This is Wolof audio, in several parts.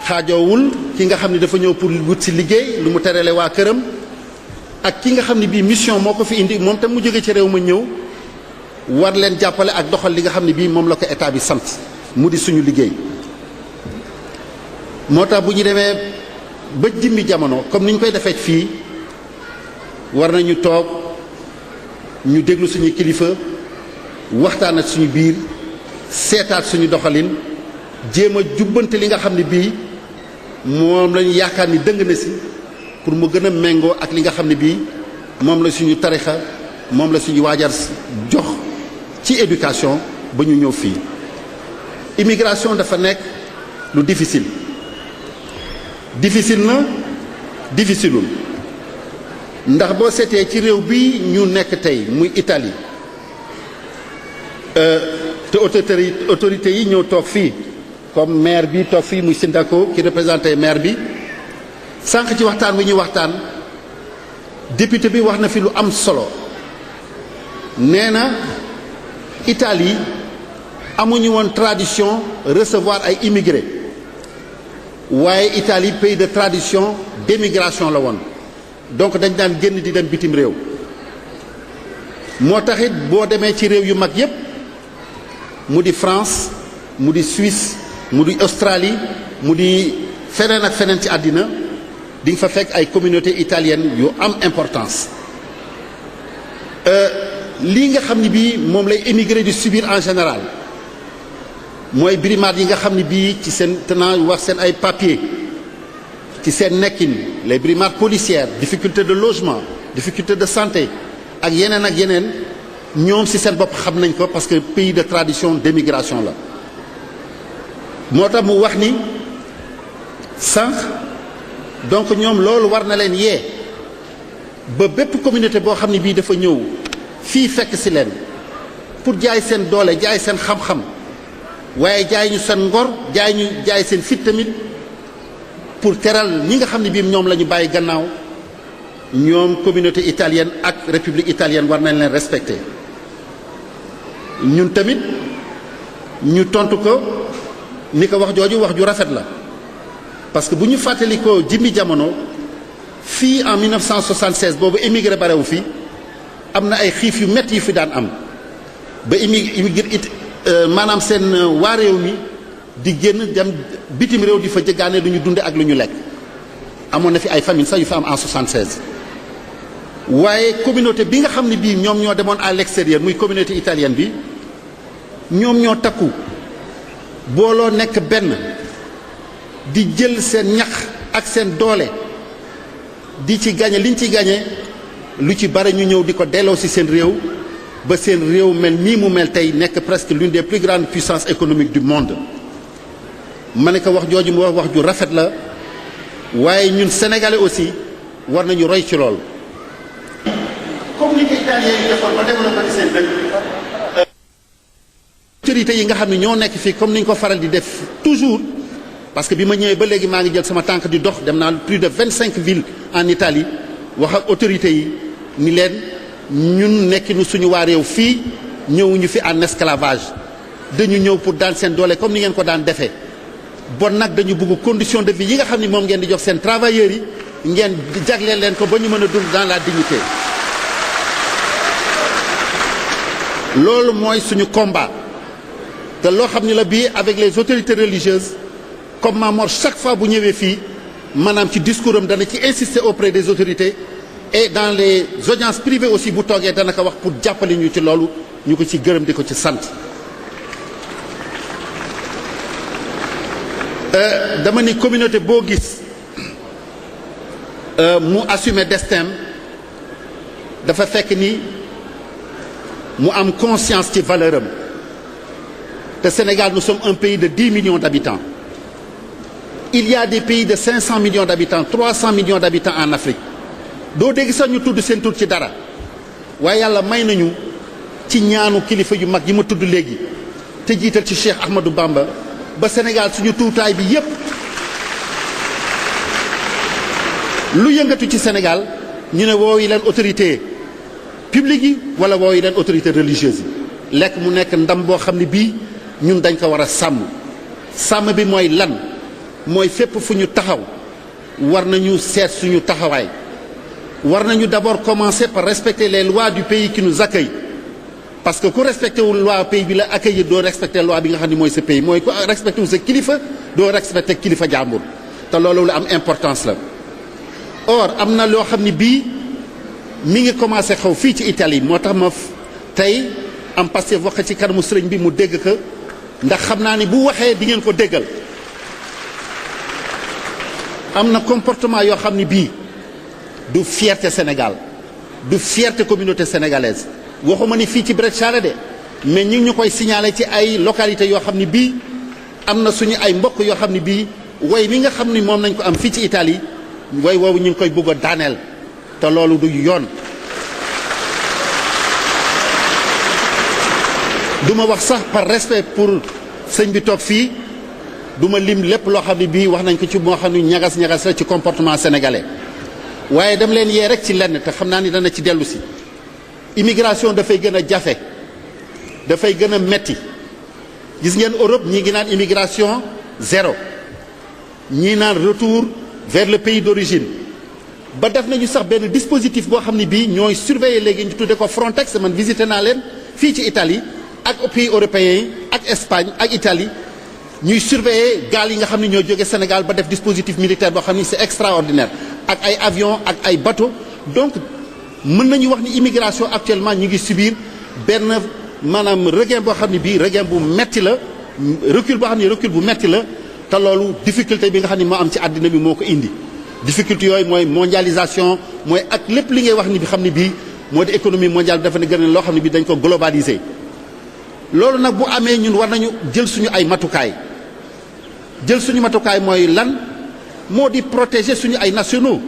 xaajoowul ki nga xam ne dafa ñëw pour wut si liggéey lu mu terale waa këram ak ki nga xam ne bii mission moo ko fi indi moom tam mu jóge ci réew ma ñëw war leen jàppale ak doxal li nga xam ne bii moom la ko état bi sant mu di suñu liggéey. moo tax bu ñu demee ba jimmi jamono comme ni ñu koy defee fii war nañu toog ñu déglu suñu kilifa waxtaan ak suñu biir seetaat suñu doxalin jéem a jubbante li nga xam ne bii moom lañu yaakaar ni dëng na si pour mu gën a méngoo ak li nga xam ne bii moom la suñu tarixa moom la suñu waajar jox ci éducation ba ñu ñëw fii. immigration dafa nekk lu difficile na difficileul ndax boo seetee ci réew bi ñu nekk tey muy Italie te autorités yi ñëw toog fii comme maire bi toog fii muy Sindaco ki représenté maire bi sànq ci waxtaan wi ñuy waxtaan député bi wax na fi lu am solo nee na Italie amuñu woon tradition recevoir ay immigrés waaye Italie pays de tradition d'émigration la woon donc dañ daan génn di dem bitim réew moo taxit boo demee ci réew yu mag yépp mu di France mu di Suisse mu di Australie mu di feneen ak feneen ci àddina di nga fa fekk ay communauté italienne yu am importance lii nga xam ne bii moom lay émigré di subir en général mooy brimades yi nga xam ne bii ci seen tenant wax seen ay papier ci seen nekkin les brimades policières difficulté de logement difficulté de santé ak yeneen ñoom ci seen bopp xam nañ ko parce que pays de tradition d'émigration la moo tax mu wax ni sànq donc ñoom loolu war na leen yee ba bépp communauté boo xam ne bii dafa ñëw fii fekk ci leen pour jaay seen doole jaay seen xam-xam waaye jaay ñu seen ngor jaay seen fit tamit pour teral ñi nga xam ne bii ñoom la ñu bàyyi gannaaw ñoom communauté italienne ak république italienne war nañ leen respecter ñun tamit ñu tontu ko ni ko wax jooju wax ju rafet la parce que bu ñu fàttali ko jimmi jamono fii en 1976 boobu émigré barewu fi am na ay xiif yu métti yu fi daan am ba maanaam seen waa réew mi di génn dem bitim réew di fa jëggaane lu ñu dunde ak lu ñu lekk amoon na fi ay famine sax yu fa am en 76 waaye communauté bi nga xam ne bii ñoom ñoo demoon à l'extérieur muy communauté italienne bi ñoom ñoo takku booloo nekk benn di jël seen ñax ak seen doole di ci gañe liñ ci gañe lu ci bare ñu ñëw di ko delloo ci seen réew ba seen réew mel nii mu mel tey nekk presque l'une des plus grandes puissances économiques du monde ma ne ko wax jooju mu wax ju rafet la waaye ñun sénégalais aussi war nañu roy ci lool. comme ni ko italien yi defoon ba développé seen dëkk. autorités yi nga xam ne ñoo nekk fii comme ni ñu ko faral di def toujours parce que bi ma ñëwee ba léegi maa ngi jël sama tànk di dox dem naa plus de 25 villes en Italie wax ak autorités yi ni leen ñun nekkinu suñu waa réew fii ñëwuñu fi en esclavage dañu ñëw pour daan seen doole comme ni ngeen ko daan defee bon nag dañu bëgg condition de vie yi nga xam ne moom ngeen di jox seen travailleurs yi ngeen jagleel leen ko ba ñu mën a dund dans la dignité loolu mooy suñu combat te loo xam ne la bii avec les autorités religieuses comme Mamor chaque fois bu ñëwee fii maanaam ci discours am dana ci insister auprès des autorités et dans les audiences privées aussi bu toogee dana ko wax pour jàppale ñu ci loolu ñu ko ci gërëm di ko ci sant. dama ni communauté boo gis mu assumer destin dafa fekk ni mu am conscience ci valeur am te Sénégal nous sommes un pays de 10 millions d'habitants. Il y a des pays de 500 millions d'habitants 300 millions d'habitants en Afrique doo dégg sax ñu tudd seen tur ci dara waaye yàlla may nañu ci ñaanu kilifa yu mag yi ma tudd léegi te jiital ci Cheikh Ahmadou Bamba ba Sénégal suñu tuutaay bi yépp lu yëngatu ci Sénégal ñu ne woowu leen autorité publique yi wala woowu leen autorité religieuse yi lekk mu nekk ndam boo xam ne bii ñun dañ ko war a sàmm bi mooy lan mooy fépp fu ñu taxaw war nañu seet suñu taxawaay war nañu d'abord commencer par respecter les lois du pays qui nous accueille parce que ku respecté wul loi pays bi la accueillir doo respecter loi bi nga xam ne mooy sa pays mooy ku respecté wul sa kilifa doo respecter kilifa jàmbur te loolu la am importance la. or am na loo xam ne bii mi ngi commencé xaw fii ci Italie moo tax ma tey am Pastef wax ci kanamu sëriñ bi mu dégg ko ndax xam naa ni bu waxee di ngeen ko déggal. am na comportement yoo xam ne bii du fierté Sénégal du fierté communauté sénégalaise waxuma ni fii ci Brescia de mais ñu ngi ñu koy signaler ci ay localités yoo xam ne bii am na suñu ay mbokk yoo xam ne bii way mi nga xam ni moom nañ ko am fii ci Italie way woowu ñu ngi koy bëgg a daaneel te loolu du yoon. du ma wax sax par respect pour sëñ bi toog fii du ma lim lépp loo xam ne bii wax nañ ko ci moo xam ne ñagas-ñagas la ci comportement sénégalais waaye dem leen yee rek ci lenn te xam naa ni dana ci dellu si immigration dafay gën a jafe dafay gën a metti gis ngeen Europe ñi ngi naan immigration zéro ñii naan retour vers le pays d'origine ba def nañu sax benn dispositif boo xam ne bii ñooy surveiller léegi ñu tudde ko Frontex man visité naa leen fii ci Italie ak pays européens yi ak Espagne ak Italie ñuy surveiller gaal yi nga xam ne ñoo jóge Sénégal ba def dispositif militaire boo xam ni c'est extraordinaire ak ay avions ak ay bateaux donc mën nañu wax ni immigration actuellement ñu ngi subir benn maanaam regain boo xam ne bii regain bu metti la recul boo xam ne recul bu metti la te loolu difficulté bi nga xam ne moo am ci àddina bi moo ko indi difficulté yooyu mooy mondialisation mooy ak lépp li ngay wax ni bi xam ne bii moo di économie mondiale dafa ne gën a loo xam ne bii dañ ko globaliser loolu nag bu amee ñun war nañu jël suñu ay matukaay jël suñu matukaay mooy lan moo di protéger suñu ay nationaux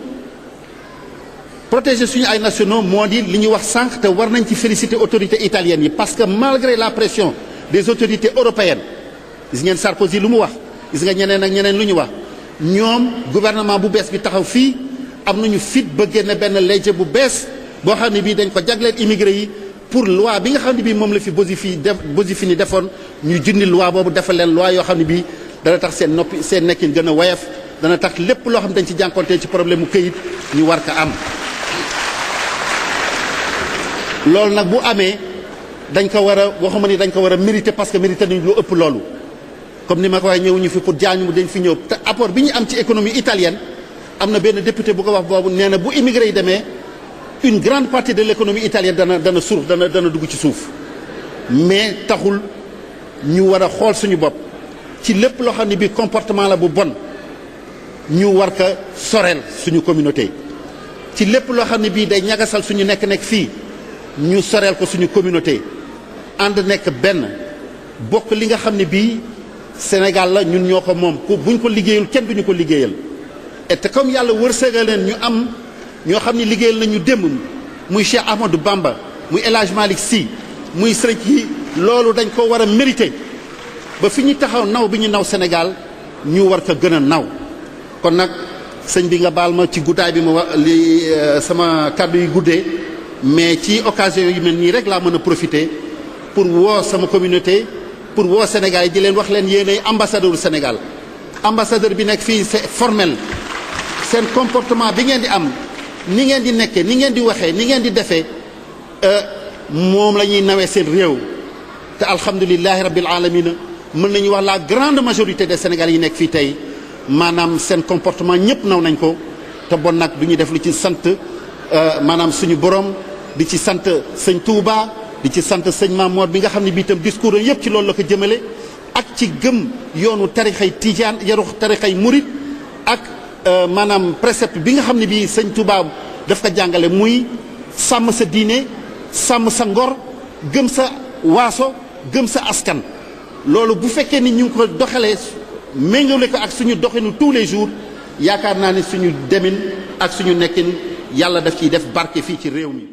protéger suñu ay nationaux moo di li ñuy wax sànq te war nañ ci féliciter autorités italiennes yi parce que malgré la pression des autorités européennes gis ngeen Sarkozy lu mu wax gis nga ñeneen ak ñeneen lu ñu wax ñoom gouvernement bu bees bi taxaw fii am nañu fit ba génne benn lege bu bees boo xam ne bii dañ ko jagleel immigré yi pour loi bi nga xam ne bii moom la fi Bossi-Fini defoon ñu junni loi boobu defal leen loi yoo xam ne bii dana tax seen noppi seen nekkin gën a woyof dana tax lépp loo xam ne dañ ci jànkontee ci problème mu këyit ñu war ko am. loolu nag bu amee dañ ko war a waxuma ni dañ ko war a mériter parce que mériter nañ lu ëpp loolu comme ni ma ko waxee ñëwuñu fi pour jaañu mu dañ fi ñëw te apport bi ñu am ci économie italienne am na benn député bu ko wax boobu nee na bu immigré yi demee une grande partie de l'économie italienne dana suuf dana dugg ci suuf mais taxul ñu war a xool suñu bopp ci lépp loo xam ne bi comportement la bu bon ñu war ko soreel suñu communauté ci lépp loo xam ne bii day ñagasal suñu nekk fii ñu soreel ko suñu communauté ànd nekk benn bokk li nga xam ne bii Sénégal la ñun ñoo ko moom buñ ko liggéeyul kenn duñu ko liggéeyal et comme yàlla wërsëgal leen ñu am ñoo xam ne liggéeyal nañu démb muy Cheikh Ahmadou Bamba muy El Hadj Malick Sy muy sëriñ yi loolu dañ ko war a mérité ba fi ñu taxaw naw bi ñu naw Sénégal ñu war ko gën a naw kon nag sëñ bi nga baal ma ci guddaay bi ma wax li sama kàddu yi guddee mais ci occasion yu mel nii rek laa mën a profiter pour woo sama communauté pour woo Sénégal yi di leen wax leen yéenay ambassadeur Sénégal ambassadeur bi nekk fii c'est formel seen comportement bi ngeen di am ni ngeen di nekkee ni ngeen di waxee ni ngeen di defee moom la ñuy nawee seen réew te alhamdulilahi rabbil alamina mën nañu wax la grande majorité des Sénégalais yi nekk fii tey maanaam seen comportement ñëpp naw nañ ko te bon nag du ñu def lu ci sant maanaam suñu borom di ci sant sëñ Touba di ci sant sëñ Mamour bi nga xam ne bii itam discours am yëpp ci loolu la ko jëmale ak ci gëm yoonu tarixay Tijaan yaru tarixay Murit ak maanaam précepte bi nga xam ne bii sëñ Touba daf ko jàngale muy sàmm sa diine sàmm sa ngor gëm sa waaso gëm sa askan loolu bu fekkee ni ñu ngi ko doxalee méngale ko ak suñu doxinu tous les jours yaakaar naa ne suñu demin ak suñu nekkin yàlla daf ciy def barke fii ci réew mi